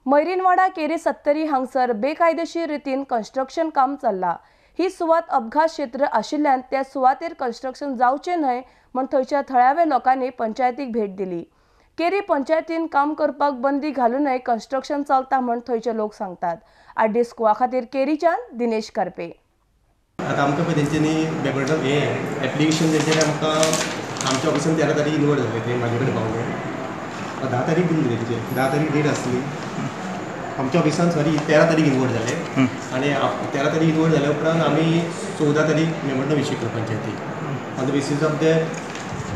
मैरीनवाडा केरी सत्तरी हांगसर बेकायदेशीर रितीन कन्स्ट्रक्शन काम चल्ला। ही सुवात अपघात क्षेत्र आशिल्ल्यान त्या सुवातेर कन्स्ट्रक्शन जावचें न्हय म्हूण थंयच्या थळाव्या लोकांनी पंचायतीक भेट दिली। केरी पंचायतीन काम करपाक बंदी घालूनय कन्स्ट्रक्शन चलता म्हूण थंयचे लोक सांगतात। आड्डी स्कुवा खातीर केरीच्यान दिनेश कर्पे। आतां आमकां पळय तेंच्यांनी मेमोरंडम हें एप्लिकेशन तेंच्यांनी आमकां आमच्या ऑफिसान 13 तारीख इनवर्ड जाल्ले, ते म्हाजे कडेन पावले 10 तारीख दिल्ली, तेंचे 10 तारीख डेट आसली आमच्या ऑफिसान, सॉरी 13 तारीख इनवर्ड जाले आनी 13 तारीख इनवर्ड जाल्या उपरांत आमी 14 तारीख मेमोरंडम इश्यू केलो पंचायतीक। On the basis of that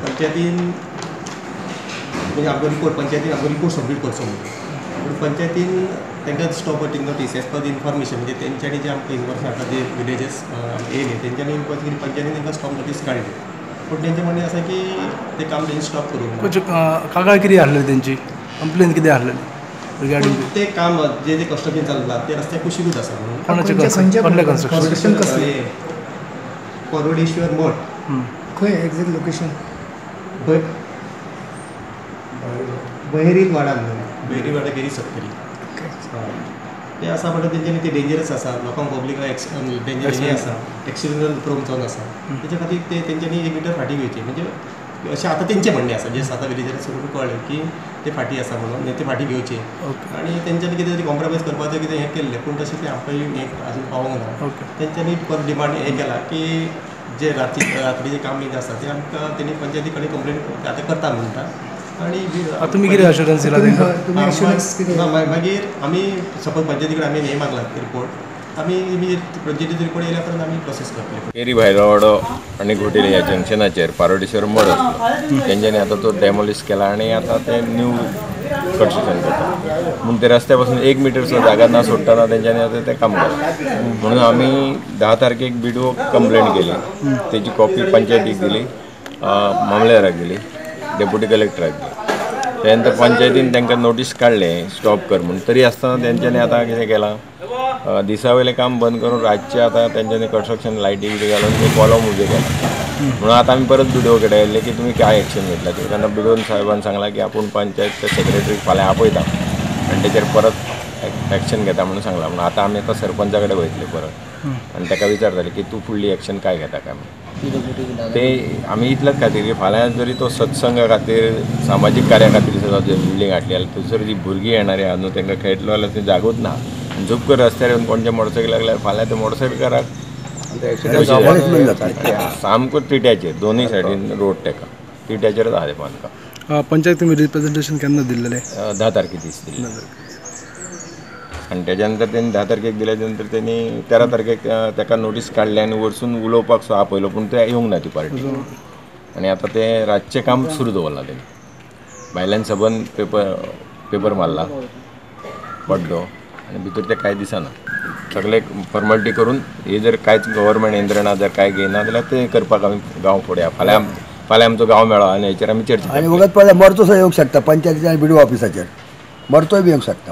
पंचायतीन म्हणजे आमकां रिपोर्ट, पंचायतीन आमकां रिपोर्ट सबमीट करचो म्हणून, पूण पंचायतीन तांकां stop notice as per the information, म्हणजे तेंच्यांनी जे आमकां इन्फॉर्मेशन आतां जे विलेजस येयले तेंच्यांनी इन्फॉर्मेशन पंचायतीन तांकां स्टॉप नोटीस काडली, पूण तेंचें म्हणणें आसा की तें काम तेंणी स्टॉप करूंक ना। कागाळ कितें आसलेली तेंची, कंप्लेन कितें आसलेली रिगार्डिंग तें काम जे जे कन्स्ट्रक्शन चल्लां तें रस्त्या कुशीकूच आसा म्हणून? कोणाचें कन्स्ट्रक्शन? परवडेश्वर मठ। खंय एक्झॅक्ट लोकेशन? बहेरील वाडा म्हणून, बहेरील वाडा केरी सत्तरी ते आसा। म्हणटा तेंच्यांनी ते डेंजरस आसा, लोकांक पब्लिकाक डेंजर हें आसा, एक्सिडंटल प्रोन जावन आसा, तेच्या खातीर ते तेंच्यांनी 1 मिटर फाटीं घेवचें, म्हणजे अशें आतां तेंचें म्हणणें आसा, जे आतां विलेजर्स करून कळ्ळें की ते फाटीं आसा म्हणून ते फाटीं घेवचे आनी तेंच्यांनी कितें तरी कॉम्प्रोमायज करपाचें कितें हें केल्लें, पूण तशें तें आमकां हें आजून पावोंक ना। तेंच्यांनी परत डिमांड हें केलां की जे रात्रीचें काम जें आसा तें आमकां तेणी पंचायती कडेन कंप्लेन आतां करता म्हणटा। आनी तुमी कितें अश्योरन्स दिला तांकां? मागीर आमी सपोज पंचायती कडेन आमी हें मागलां रिपोर्ट, आमी इमिजिएट पंचायतीचो रिपोर्ट येयल्या उपरांत आमी प्रोसेस करतले। केरी भायरवाडो आनी घोटेली ह्या जंक्शनाचेर पारोडेश्वर मठ आसलो, तेंच्यांनी आतां तो डेमोलिश केला आनी आतां ते न्यू कन्स्ट्रक्शन करता, म्हूण ते रस्त्या पासून 1 मिटर सुद्दां जागा ना सोडटना तेंच्यांनी आतां तें काम केलां। म्हणून आमी 10 तारखेक बीडीओ कंप्लेन केली, तेजी कॉपी पंचायतीक दिली, मामलेदाराक दिली, डेप्युटी कलेक्टराक दिली। त्या नंतर पंचायतीन तांकां नोटीस काडलें स्टॉप कर म्हूण, तरी आसतना तेंच्यांनी आतां कितें केलां, दिसा वयलें काम बंद करून रातचें आतां तेंच्यांनी कन्स्ट्रक्शन लायटी बिटी घालून ते कॉलम उबे केला। म्हणून आतां आमी परत बीडीओ कडेन आयिल्ले की तुमी काय एक्शन घेतला, तेन्ना बीडीओन साहेबान सांगलां की आपूण पंचायत सेक्रेटरीक फाल्यां आपयता आनी तेचेर परत एक्शन घेता म्हणून सांगलां। म्हणून आतां आमी आतां सरपंचा कडेन वयतले परत आनी ताका विचारतले की तूं फुडली एक्शन काय घेता काय म्हणून। ते आमी इतल्याच खातीर की फाल्यां जरी तो सत्संगा खातीर सामाजीक कार्या खातीर सुद्दां बिल्डींग हाडली जाल्यार थंयसर जी भुरगीं येणारी आहा न्हू तांकां खेळटलो जाल्यार थंय जागूच ना, झुपकर रस्त्यार येवन कोणच्या मोटरसायकल लागल्यार फाल्यां ते मोटरसायकलाक सामको तिट्याचेर दोनूय सायडीन रोड तेका तिट्याचेरच आहा तें बांदकाम। पंचायत तुमी रिप्रेझेंटेशन केन्ना दिल्लें? 10 तारखे दीस दिल्लें आनी तेज्या नंतर तेणी 10 तारखेक दिल्या नंतर तेणी 13 तारखेक ताका नोटीस काडली आनी वरसून उलोवपाक सो आपयलो, पूण ते येवंक ना ती पार्टी आनी आतां तें रातचें काम सुरू दवरलां तेणी, भायल्यान सबंद पेपर मारला पड्डो आनी भितर तें कांय दिसना, सगळे फॉर्मेलिटी करून हे जर कांयच गव्हर्मेंट यंत्रणा जर कांय घेयना जाल्यार तें करपाक आमी गांव फुडें फाल्यां फाल्यां आमचो गांव मेळ्ळो आनी हेचेर आमी चर्चा आनी वगत पळय मरतो सुद्दां येवंक शकता पंचायतीच्या आनी बीडीओ ऑफिसाचेर मरतोय बी येवंक शकता।